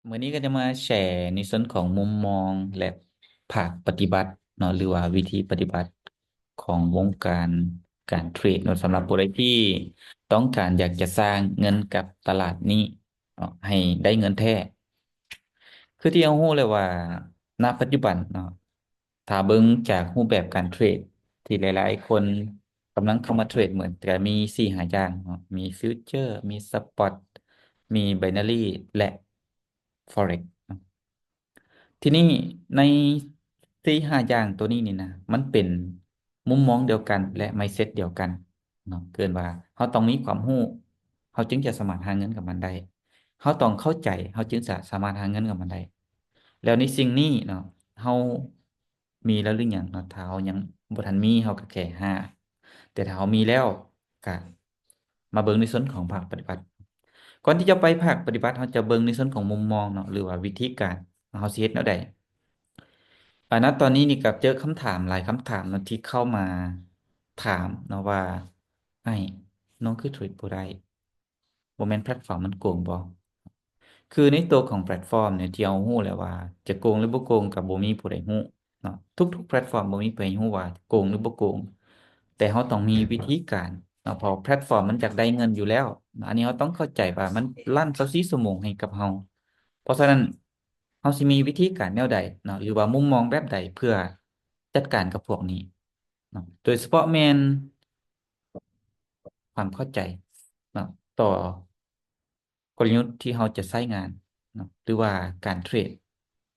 ມື້ນີ້ກໍຈະມາແຊໃນສ່ວນຂອງມຸມມອງ ແລະ ພາກປະຕິບັດເນາະ ຫຼືວ່າວິທີປະຕິບັດຂອງວົງການການເທຣດເນາະ ສຳລັບຜູ້ໃດທີ່ຕ້ອງການຢາກຈະສ້າງເງິນກັບຕະຫຼາດນີ້ເນາະ ໃຫ້ໄດ້ເງິນແທ້. ຄືທີ່ເຮົາຮູ້ແລ້ວວ່າ ນະປັດຈຸບັນເນາະ ຖ້າເບິ່ງຈາກຮູບແບບການເທຣດທີ່ຫຼາຍໆຄົນກຳລັງເຂົ້າມາເທຣດ ເໝືອນກະມີສີ່ຫ້າຢ່າງເນາະ ມີຟິວເຈີ ມີສະປອດ ມີໄບນາຣີ ແລະ Forex ເນາະ. ທີນີ້ໃນສີ່ຫ້າຢ່າງໂຕນີ້ນີ້ນະ ມັນເປັນມຸມມອງດຽວກັນ ແລະ ໄມເຊັດດຽວກັນເນາະ ເອີ້ນວ່າເຮົາຕ້ອງມີຄວາມຮູ້ ເຮົາຈຶ່ງຈະສາມາດຫາເງິນກັບມັນໄດ້. ເຮົາຕ້ອງເຂົ້າໃຈ ເຮົາຈຶ່ງຈະສາມາດຫາເງິນກັບມັນໄດ້. ແລ້ວໃນສິ່ງນີ້ເນາະ ເຮົາ ມີແລ້ວຫຼືຍັງເນາະ? ຖ້າເຮົາຍັງບໍ່ທັນມີ ເຮົາກໍແຄ່ຫາ, ແຕ່ຖ້າເຮົາມີແລ້ວ ກໍມາເບິ່ງໃນສ່ວນຂອງພາກປະຕິບັດ. ກ່ອນທີ່ຈະໄປພາກປະຕິບັດ ເຮົາຈະເບິ່ງໃນສ່ວນຂອງມຸມມອງເນາະ ຫຼືວ່າວິທີການ ເຮົາຊິເຮັດແນວໃດ. ອາ ນະຕອນນີ້ນີ້ກໍເຈີຄຳຖາມຫຼາຍຄຳຖາມເນາະ ທີ່ເຂົ້າມາຖາມເນາະວ່າ ອ້າຍ ນ້ອງຄືເທຣດບໍ່ໄດ້? ບໍ່ແມ່ນແພລດຟອມມັນໂກງບໍ່? ຄືໃນໂຕຂອງແພລດຟອມນີ້ ທີ່ເຮົາຮູ້ແລ້ວວ່າຈະໂກງຫຼືບໍ່ໂກງກໍບໍ່ມີຜູ້ໃດຮູ້ເນາະ, ທຸກໆແພລດຟອມບໍ່ມີໃຜຮູ້ວ່າໂກງຫຼືບໍ່ໂກງ, ແຕ່ເຮົາຕ້ອງມີວິທີການເນາະ, ເພາະແພລດຟອມມັນຢາກໄດ້ເງິນຢູ່ແລ້ວເນາະ. ອັນນີ້ເຮົາຕ້ອງເຂົ້າໃຈວ່າມັນລັນຊາວສີ່ຊົ່ວໂມງໃຫ້ກັບເຮົາ, ເພາະສະນັ້ນເຮົາຊິມີວິທີການແນວໃດເນາະ ຫຼືວ່າມຸມມອງແບບໃດເພື່ອຈັດການກັບພວກນີ້ເນາະ, ໂດຍສະເພາະແມ່ນ ຄວາມເຂົ້າໃຈເນາະ ຕໍ່ກົນລະຍຸດທີ່ເຮົາຈະໃຊ້ງານເນາະ ຫຼືວ່າການເທຣດ.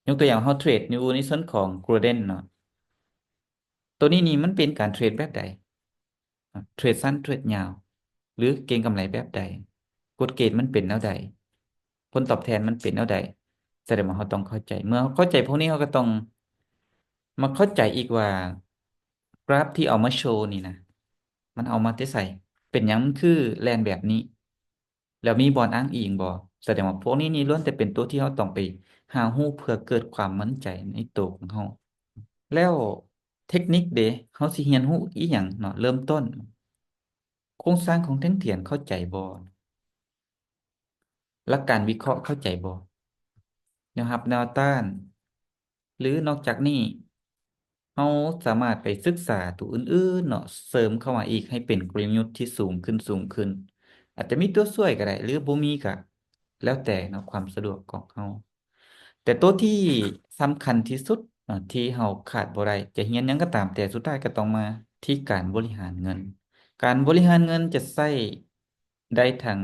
ຍົກຕົວຢ່າງ ເຮົາເທຣດຢູ່ໃນສ່ວນຂອງ Golden ເນາະ, ໂຕນີ້ນີ້ມັນເປັນການເທຣດແບບໃດ? ເທຣດສັ້ນ ເທຣດຍາວ ຫຼືເກັງກຳໄລແບບໃດ? ກົດເກນມັນເປັນແນວໃດ? ຜົນຕອບແທນມັນເປັນແນວໃດ? ສະແດງວ່າເຮົາຕ້ອງເຂົ້າໃຈ. ເມື່ອເຮົາເຂົ້າໃຈພວກນີ້ ເຮົາກໍຕ້ອງມາເຂົ້າໃຈອີກວ່າ ກຣາຟທີ່ເອົາມາໂຊນີ້ນະ ມັນເອົາມາແຕ່ໃສ? ເປັນຫຍັງມັນຄືແລ່ນແບບນີ້? ແລ້ວມີບ່ອນອ້າງອີງບໍ່? ສະແດງວ່າພວກນີ້ນີ້ລ້ວນແຕ່ເປັນຕົວທີ່ເຮົາຕ້ອງໄປຫາຮູ້ເພື່ອເກີດຄວາມໝັ້ນໃຈໃນໂຕຂອງເຮົາ. ແລ້ວເທັກນິກເດ? ເຮົາຊິຮຽນຮູ້ອີ່ຫຍັງເນາະ? ເລີ່ມຕົ້ນ ໂຄງສ້າງຂອງແທ່ງທຽນເຂົ້າໃຈບໍ່? ຫຼັກການວິເຄາະເຂົ້າໃຈບໍ່? ແນວຮັບແນວຕ້ານ ຫຼືນອກຈາກນີ້ ເຮົາສາມາດໄປສຶກສາຕົວອື່ນໆເນາະ ເສີມເຂົ້າມາອີກໃຫ້ເປັນກົນລະຍຸດທີ່ສູງຂຶ້ນ ສູງຂຶ້ນ. ອາດຈະມີຕົວຊ່ວຍກໍໄດ້ ຫຼືບໍ່ມີກໍແລ້ວແຕ່ເນາະ ຄວາມສະດວກຂອງເຮົາ. ແຕ່ຕົວທີ່ສຳຄັນທີ່ສຸດເນາະ ທີ່ເຮົາຂາດບໍ່ໄດ້ ຈະຮຽນຫຍັງກໍຕາມແຕ່ ສຸດທ້າຍກໍຕ້ອງມາທີ່ການບໍລິຫານເງິນ. ການບໍລິຫານເງິນຈະໃຊ້ໄດ້ທັງ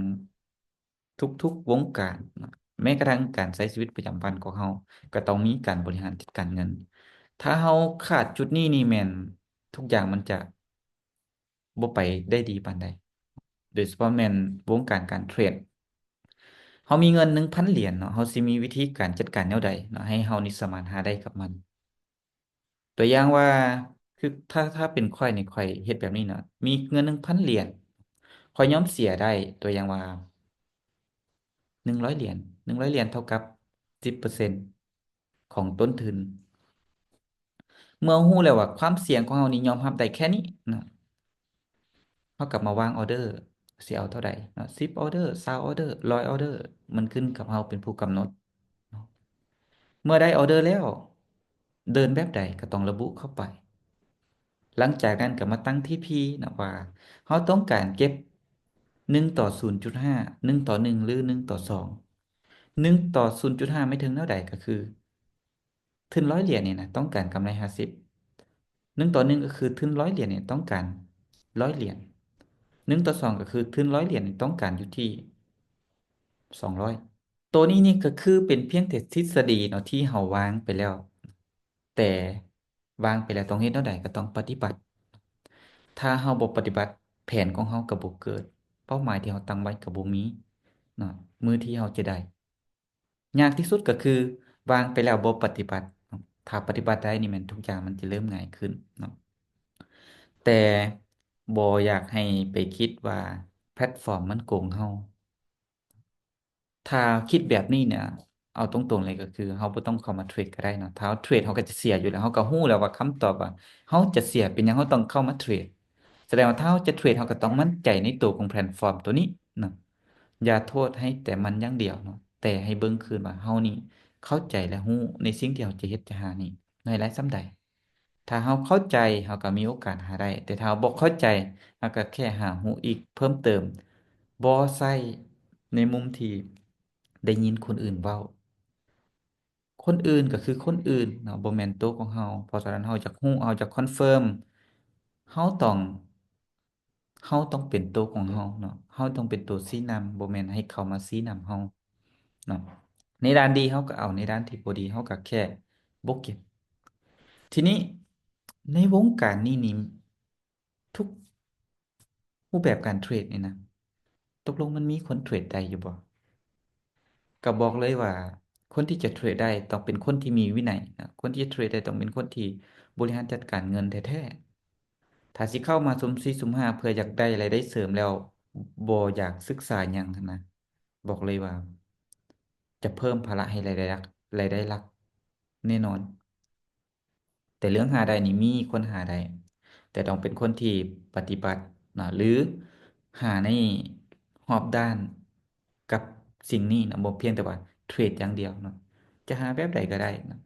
ທຸກໆວົງການເນາະ ແມ້ກະທັ່ງການໃຊ້ຊີວິດປະຈຳວັນຂອງເຮົາ ກໍຕ້ອງມີການບໍລິຫານຈັດການເງິນ. ຖ້າເຮົາຂາດຈຸດນີ້ນີ້ແມ່ນທຸກຢ່າງມັນຈະບໍ່ໄປໄດ້ດີປານໃດ, ໂດຍສະເພາະແມ່ນວົງການການເທຣດ. ເຮົາມີເງິນໜຶ່ງພັນຫຼຽນເນາະ, ເຮົາຊິມີວິທີການຈັດການແນວໃດເນາະ ໃຫ້ເຮົານີ້ສາມາດຫາໄດ້ກັບມັນ? ຕົວຢ່າງວ່າ ຄືຖ້າ ຖ້າເປັນຂ້ອຍນີ້ ຂ້ອຍເຮັດແບບນີ້ເນາະ, ມີເງິນໜຶ່ງພັນຫຼຽນ ຂ້ອຍຍອມເສຍໄດ້ ຕົວຢ່າງວ່າ ໜຶ່ງຮ້ອຍຫຼຽນ, ໜຶ່ງຮ້ອຍຫຼຽນເທົ່າກັບສິບເປີເຊັນຂອງຕົ້ນທຶນ. ເມື່ອເຮົາຮູ້ແລ້ວວ່າຄວາມສ່ຽງຂອງເຮົານີ້ຍອມຮັບໄດ້ແຄ່ນີ້ເນາະ, ເຮົາກໍມາວາງອໍເດີ ຊິເອົາເທົ່າໃດເນາະ, ສິບອໍເດີ ຊາວອໍເດີ ຮ້ອຍອໍເດີ ມັນຂຶ້ນກັບເຮົາເປັນຜູ້ກຳນົດເນາະ. ເມື່ອໄດ້ອໍເດີແລ້ວ ເດີນແບບໃດກໍຕ້ອງລະບຸເຂົ້າໄປ. ຫຼັງຈາກນັ້ນກໍມາຕັ້ງທີພີເນາະ ວ່າເຮົາຕ້ອງການເກັບໜຶ່ງຕໍ່ສູນຈຸດຫ້າ ໜຶ່ງຕໍ່ໜຶ່ງ ຫຼື ໜຶ່ງຕໍ່ສອງ. ໜຶ່ງຕໍ່ສູນຈຸດຫ້າໝາຍເຖິງແນວໃດ? ກໍຄື ທຶນຮ້ອຍຫຼຽນນີ້ນະ ຕ້ອງການກຳໄລຫ້າສິບ, ໜຶ່ງຕໍ່ໜຶ່ງກໍຄືທຶນຮ້ອຍຫຼຽນນີ້ຕ້ອງການຮ້ອຍຫຼຽນ, ໜຶ່ງຕໍ່ສອງກໍຄືທຶນຮ້ອຍຫຼຽນນີ້ຕ້ອງການຢູ່ທີ່ສອງຮ້ອຍ. ໂຕນີ້ນີ້ກໍຄືເປັນພຽງແຕ່ທິດສະດີເນາະ ທີ່ເຮົາວາງໄປແລ້ວ, ແຕ່ວາງໄປແລ້ວຕ້ອງເຮັດແນວໃດ? ກໍຕ້ອງປະຕິບັດ. ຖ້າເຮົາບໍ່ປະຕິບັດ ແຜນຂອງເຮົາກໍບໍ່ເກີດ, ເປົ້າໝາຍທີ່ເຮົາຕັ້ງໄວ້ກໍບໍ່ມີເນາະ, ມື້ທີ່ເຮົາຈະໄດ້. ຍາກທີ່ສຸດກໍຄືວາງໄປແລ້ວບໍ່ປະຕິບັດເນາະ, ຖ້າປະຕິບັດໄດ້ນີ້ແມ່ນທຸກຢ່າງມັນຈະເລີ່ມງ່າຍຂຶ້ນເນາະ. ແຕ່ບໍ່ຢາກໃຫ້ໄປຄິດວ່າແພລດຟອມມັນໂກງເຮົາ. ຖ້າຄິດແບບນີ້ເນຍ ເອົາຕົງໆເລີຍກໍຄືເຮົາບໍ່ຕ້ອງເຂົ້າມາເທຣດກໍໄດ້ເນາະ. ຖ້າເຮົາເທຣດເຮົາກໍຈະເສຍຢູ່ແລ້ວ, ເຮົາກໍຮູ້ແລ້ວວ່າຄຳຕອບວ່າເຮົາຈະເສຍ ເປັນຫຍັງເຮົາຕ້ອງເຂົ້າມາເທຣດ. ສະແດງວ່າຖ້າເຮົາຈະເທຣດ ເຮົາກໍຕ້ອງໝັ້ນໃຈໃນໂຕຂອງແພລດຟອມໂຕນີ້ເນາະ. ຢ່າໂທດໃຫ້ແຕ່ມັນຢ່າງດຽວເນາະ, ແ ຕ່ໃຫ້ເບິ່ງຄືນວ່າເຮົານີ້ເຂົ້າໃຈ ແລະ ຮູ້ໃນສິ່ງທີ່ເຮົາຈະເຮັດຈະຫານີ້ໜ້ອຍຫຼາຍສ່ຳໃດ. ຖ້າເຮົາເຂົ້າໃຈ ເຮົາກໍມີໂອກາດຫາໄດ້, ແຕ່ຖ້າເຮົາບໍ່ເຂົ້າໃຈ ເຮົາກໍແຄ່ຫາຮູ້ອີກເພີ່ມເຕີມ, ບໍ່ໃຊ້ໃນມຸມທີ່ໄດ້ຍິນຄົນອື່ນເວົ້າ. ຄົນອື່ນກໍຄືຄົນອື່ນເນາະ, ບໍ່ແມ່ນໂຕຂອງເຮົາ. ເພາະສະນັ້ນ ເຮົາຢາກຮູ້, ເຮົາຢາກຄອນເຟີມ, ເຮົາຕ້ອງ ເຮົາຕ້ອງເປັນໂຕຂອງເຮົາເນາະ, ເຮົາຕ້ອງເປັນໂຕຊີ້ນຳ, ບໍ່ແມ່ນໃຫ້ເຂົາມາຊີ້ນຳເຮົາເນາະ. ໃນດ້ານດີເຮົາກໍເອົາ, ໃນດ້ານທີ່ບໍ່ດີເຮົາກໍແຄ່ບໍ່ເກັບ. ທີນີ້ໃນວົງການນີ້ນີ້ ທຸກຮູບແບບການເທຣດນີ້ນະ, ຕົກລົງມັນມີຄົນເທຣດໄດ້ຢູ່ບໍ່? ກໍບອກເລີຍວ່າ ຄົນທີ່ຈະເທຣດໄດ້ຕ້ອງເປັນຄົນທີ່ມີວິໄນນະ, ຄົນທີ່ຈະເທຣດໄດ້ຕ້ອງເປັນຄົນທີ່ບໍລິຫານຈັດການເງິນແທ້ໆ. ຖ້າຊິເຂົ້າມາສຸ່ມສີ່ສຸ່ມຫ້າເພື່ອຢາກໄດ້ລາຍໄດ້ເສີມແລ້ວບໍ່ຢາກສຶກສາຫຍັງຫັ້ນນະ, ບອກເລີຍວ່າຈະເພີ່ມພາລະໃຫ້ລາຍໄດ້ຫຼັກ, ລາຍໄດ້ຫຼັກແນ່ນອນ. ແຕ່ເລື່ອງຫາໄດ້ນີ້ມີຄົນຫາໄດ້, ແຕ່ຕ້ອງເປັນຄົນທີ່ປະຕິບັດນະ ຫຼື ຫາໃນຮອບດ້ານກັບສິ່ງນີ້ນະ, ບໍ່ພຽງແຕ່ວ່າເທຣດຢ່າງດຽວເນາະ, ຈະຫາແບບໃດກໍໄດ້ນະ.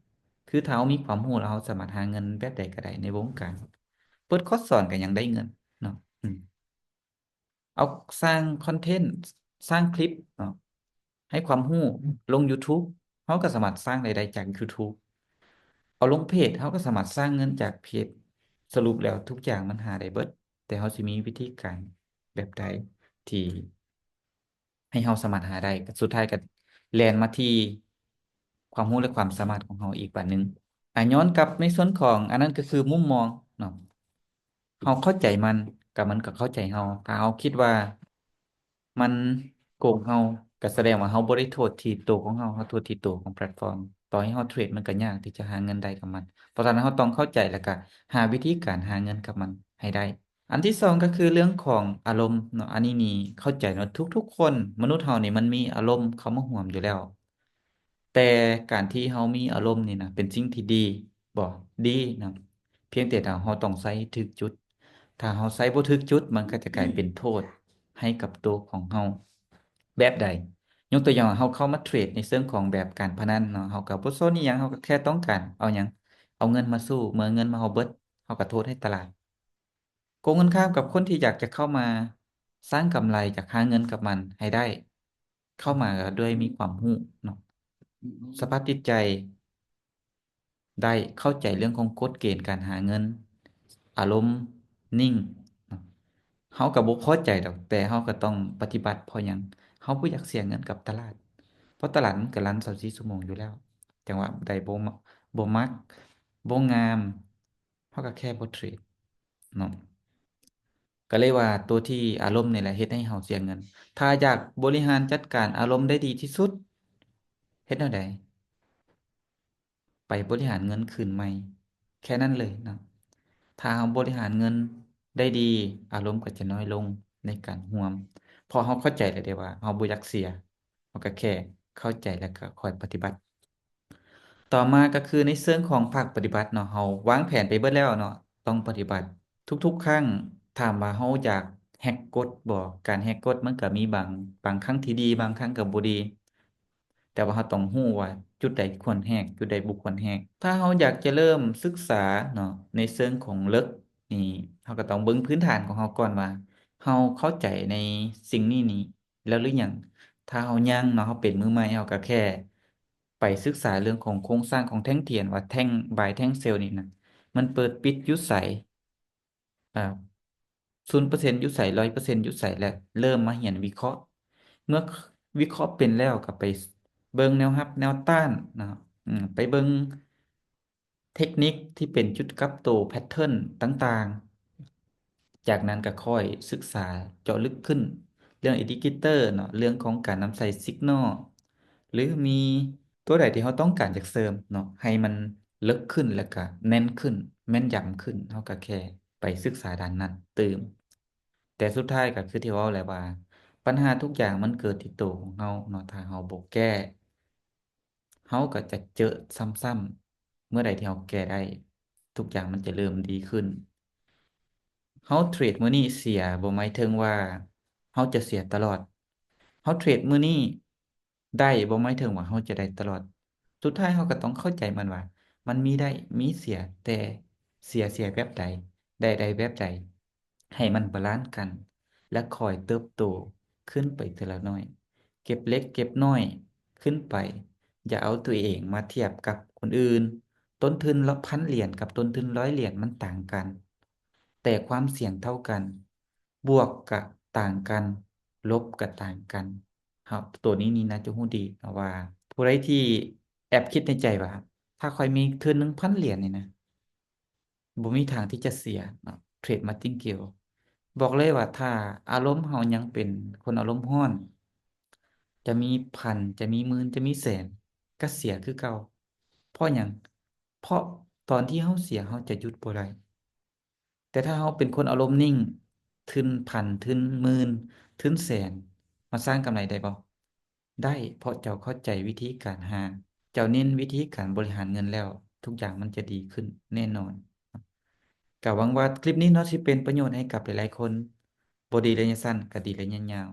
ຄືຖ້າເຮົາມີຄວາມຮູ້ແລ້ວ ເຮົາສາມາດຫາເງິນແບບໃດກໍໄດ້ໃນວົງການ. ເປີດຄອດສອນກໍຍັງໄດ້ເງິນເນາະ. ອືມ. ເອົາ ສ້າງຄອນເທັນ, ສ້າງຄລິບເນາະ, ໃຫ້ຄວາມຮູ້, ລົງ YouTube ເຮົາກໍສາມາດສ້າງລາຍໄດ້ຈາກ YouTube. ເອົາລົງເພຈ ເຮົາກໍສາມາດສ້າງເງິນຈາກເພຈ. ສະຫຼຸບແລ້ວທຸກຢ່າງມັນຫາໄດ້ເບິດ, ແຕ່ເຮົາຊິມີວິທີການແບບໃດທີ່ ໃຫ້ເຮົາສາມາດຫາໄດ້, ສຸດທ້າຍກໍແລ່ນມາທີ່ຄວາມຮູ້ ແລະ ຄວາມສາມາດຂອງເຮົາອີກບາດໜຶ່ງ. ອາ ຍ້ອນກັບໃນສ່ວນຂອງ ອັນນັ້ນກໍຄືມຸມມອງເນາະ, ເຮົາເຂົ້າໃຈມັນ ກໍມັນກໍເຂົ້າໃຈເຮົາ. ຖ້າເຮົາຄິດວ່າມັນໂກງເຮົາ ກໍສະແດງວ່າເຮົາບໍ່ໄດ້ໂທດທີ່ໂຕຂອງເຮົາ, ເຮົາໂທດທີ່ໂຕຂອງແພລດຟອມ. ຕໍ່ໃຫ້ເຮົາເທຣດ ມັນກໍຍາກທີ່ຈະຫາເງິນໄດ້ກັບມັນ. ເພາະສະນັ້ນ ເຮົາຕ້ອງເຂົ້າໃຈ ແລ້ວກໍຫາວິທີການຫາເງິນກັບມັນໃຫ້ໄດ້. ອັນທີສອງກໍຄືເລື່ອງຂອງອາລົມເນາະ, ອັນນີ້ນີ້ເຂົ້າໃຈວ່າທຸກໆຄົນ, ມະນຸດເຮົານີ້ມັນມີອາລົມເຂົ້າມາຮ່ວມຢູ່ແລ້ວ. ແຕ່ການທີ່ເຮົາມີອາລົມນີ້ນະ ເປັນສິ່ງທີ່ດີບໍ່? ດີນະ, ພຽງແຕ່ເຮົາຕ້ອງໃຊ້ໃຫ້ຖືກຈຸດ. ຖ້າເຮົາໃຊ້ບໍ່ຖືກຈຸດ ມັນກໍຈະກາຍເປັນໂທດໃຫ້ກັບໂຕຂອງເຮົາ. ແບບໃດ? ຍົກຕົວຢ່າງວ່າເຮົາເຂົ້າມາເທຣດໃນເຊີງຂອງແບບການພະນັນເນາະ, ເຮົາກໍບໍ່ສົນອີ່ຫຍັງ, ເຮົາກໍແຄ່ຕ້ອງການເອົາຫຍັງ? ເອົາເງິນມາສູ້, ເມື່ອເງິນມາເຮົາເບິດ ເຮົາກໍໂທດໃຫ້ຕະຫຼາດ. ກົງກັນຂ້າມກັບຄົນທີ່ຢາກຈະເຂົ້າມາສ້າງກຳໄລ, ຢາກຫາເງິນກັບມັນໃຫ້ໄດ້, ເຂົ້າມາດ້ວຍມີຄວາມຮູ້ເນາະ, ສະພາບຈິດໃຈໄດ້, ເຂົ້າໃຈເລື່ອງຂອງກົດເກນການຫາເງິນ, ອາລົມນິ່ງເນາະ. ເຮົາກໍບໍ່ພໍໃຈດອກ, ແຕ່ເຮົາກໍຕ້ອງປະຕິບັດ. ເພາະຫຍັງ? ເຮົາບໍ່ຢາກເສຍເງິນກັບຕະຫຼາດ, ເພາະຕະຫຼາດມັນກໍລັນຊາວສີ່ຊົ່ວໂມງຢູ່ແລ້ວ. ຈັ່ງວ່າໃດບໍ່ ບໍ່ມັກ, ບໍ່ງາມ, ເຮົາກໍແຄ່ບໍ່ເທຣດເນາະ. ກໍເລີຍວ່າຕົວທີ່ອາລົມນີ້ແຫຼະເຮັດໃຫ້ເຮົາເສຍເງິນ. ຖ້າຢາກບໍລິຫານຈັດການອາລົມໄດ້ດີທີ່ສຸດ, ເຮັດແນວໃດ? ໄປບໍລິຫານເງິນຄືນໃໝ່, ແຄ່ນັ້ນເລີຍເນາະ. ຖ້າເຮົາບໍລິຫານເງິນໄດ້ດີ, ອາລົມກໍຈະນ້ອຍລົງໃນການຮ່ວມ, ເພາະເຮົາເຂົ້າໃຈແລ້ວເດ້ວ່າເຮົາບໍ່ຢາກເສຍ. ເຮົາກໍແຄ່ເຂົ້າໃຈ ແລ້ວກໍຄ່ອຍປະຕິບັດ. ຕໍ່ມາກໍຄືໃນເຊີງຂອງພາກປະຕິບັດເນາະ, ເຮົາວາງແຜນໄປເບິດແລ້ວເນາະ, ຕ້ອງປະຕິບັດທຸກໆຄັ້ງ. ຖາມວ່າເຮົາຢາກແຮັກກົດບໍ່? ການແຮັກກົດມັນກໍມີບາງ, ບາງຄັ້ງທີ່ດີ, ບາງຄັ້ງກໍບໍ່ດີ, ແຕ່ວ່າເຮົາຕ້ອງຮູ້ວ່າຈຸດໃດຄວນແຮັກ, ຈຸດໃດບໍ່ຄວນແຮັກ. ຖ້າເຮົາຢາກຈະເລີ່ມສຶກສາເນາະ ໃນເຊີງຂອງເລິກນີ້, ເຮົາກໍຕ້ອງເບິ່ງພື້ນຖານຂອງເຮົາກ່ອນວ່າ ເຮົາເຂົ້າໃຈໃນສິ່ງນີ້ນີ້ ແລ້ວຫຼືຍັງ? ຖ້າເຮົາຍັງເນາະ, ເຮົາເປັນມືໃໝ່, ເຮົາກໍແຄ່ໄປສຶກສາເລື່ອງຂອງໂຄງສ້າງຂອງແທ່ງທຽນ ວ່າແທ່ງບາຍແທ່ງເຊວນີ້ນະ ມັນເປີດປິດຢູ່ໃສ, ອາ ສູນເປີເຊັນຢູ່ໃສ, ຮ້ອຍເປີເຊັນຢູ່ໃສ ແລະ ເລີ່ມມາຮຽນວິເຄາະ. ເມື່ອວິເຄາະເປັນແລ້ວ ກໍໄປເບິ່ງແນວຮັບແນວຕ້ານເນາະ, ອາ ໄປເບິ່ງ ເທັກນິກທີ່ເປັນຈຸດກັບໂຕ ແພັດເທີນຕ່າງໆ. ຈາກນັ້ນກໍຄ່ອຍສຶກສາເຈາະເລິກຂຶ້ນເລື່ອງອິນດິເຄເຕີເນາະ, ເລື່ອງຂອງການນຳໃຊ້ຊິກນໍ ຫຼືມີຕົວໃດທີ່ເຮົາຕ້ອງການຢາກເສີມເນາະ ໃຫ້ມັນເລິກຂຶ້ນ ແລ້ວກະແໜ້ນຂຶ້ນ, ແມ່ນຢຳຂຶ້ນ, ເຮົາກໍແຄ່ໄປສຶກສາດ້ານນັ້ນຕື່ມ. ແຕ່ສຸດທ້າຍກໍຄືທີ່ເວົ້າແຫຼະວ່າ ບັນຫາທຸກຢ່າງມັນເກີດທີ່ໂຕຂອງເຮົາເນາະ, ຖ້າເຮົາບໍ່ແກ້ ເຮົາກໍຈະເຈີຊ້ຳໆ, ເມື່ອໃດທີ່ເຮົາແກ້ໄດ້ ທຸກຢ່າງມັນຈະເລີ່ມດີຂຶ້ນ. ເຮົາເທຣດມື້ນີ້ເສຍ ບໍ່ໝາຍເຖິງວ່າເຮົາຈະເສຍຕະຫຼອດ. ເຮົາເທຣດມື້ນີ້ ໄດ້ບໍ່ໝາຍເຖິງວ່າເຮົາຈະໄດ້ຕະຫຼອດ. ສຸດທ້າຍເຮົາກໍຕ້ອງເຂົ້າໃຈມັນວ່າ ມັນມີໄດ້ມີເສຍ, ແຕ່ເສຍ ເສຍແບບໃດ, ໄດ້ ໄດ້ແບບໃດ, ໃຫ້ມັນບາລານກັນ ແລະ ຄ່ອຍເຕີບໂຕຂຶ້ນໄປເທື່ອລະໜ້ອຍ, ເກັບເລັກເກັບນ້ອຍຂຶ້ນໄປ. ຢ່າເອົາຕົວເອງມາທຽບກັບຄົນອື່ນ. ຕົ້ນທຶນລະພັນຫຼຽນກັບຕົ້ນທຶນຮ້ອຍຫຼຽນມັນຕ່າງກັນ, ແຕ່ຄວາມສ່ຽງເທົ່າກັນ. ບວກກະຕ່າງກັນ, ລົບກະຕ່າງກັນ. ເຮົາ ໂຕນີ້ນີ້ໜ້າຈະຮູ້ດີເນາະວ່າ ຜູ້ໃດທີ່ແອບຄິດໃນໃຈວ່າ ຖ້າຂ້ອຍມີທຶນໜຶ່ງພັນຫຼຽນນີ້ນະ ບໍ່ມີທາງທີ່ຈະເສຍເນາະ ເທຣດມາຕິງເກວ. ບອກເລີຍວ່າ ຖ້າອາລົມເຮົາຍັງເປັນຄົນອາລົມຮ້ອນ ຈະມີພັນ ຈະມີໝື່ນ ຈະມີແສນ ກະເສຍຄືເກົ່າ. ເພາະຫຍັງ? ເພາະຕອນທີ່ເຮົາເສຍ ເຮົາຈະຢຸດບໍ່ໄດ້. ແຕ່ຖ້າເຮົາເປັນຄົນອາລົມນິ່ງ, ທຶນພັນ ທຶນໝື່ນ ທຶນແສນ ມາສ້າງກຳໄລໄດ້ບໍ່? ໄດ້, ເພາະເຈົ້າເຂົ້າໃຈວິທີການຫາ, ເຈົ້າເນັ້ນວິທີການບໍລິຫານເງິນແລ້ວ, ທຸກຢ່າງມັນຈະດີຂຶ້ນແນ່ນອນ. ກະຫວັງວ່າຄລິບນີ້ເນາະ ຊິເປັນປະໂຫຍດໃຫ້ກັບຫຼາຍໆຄົນ, ບໍ່ດີໄລຍະສັ້ນ ກະດີໄລຍະຍາວ.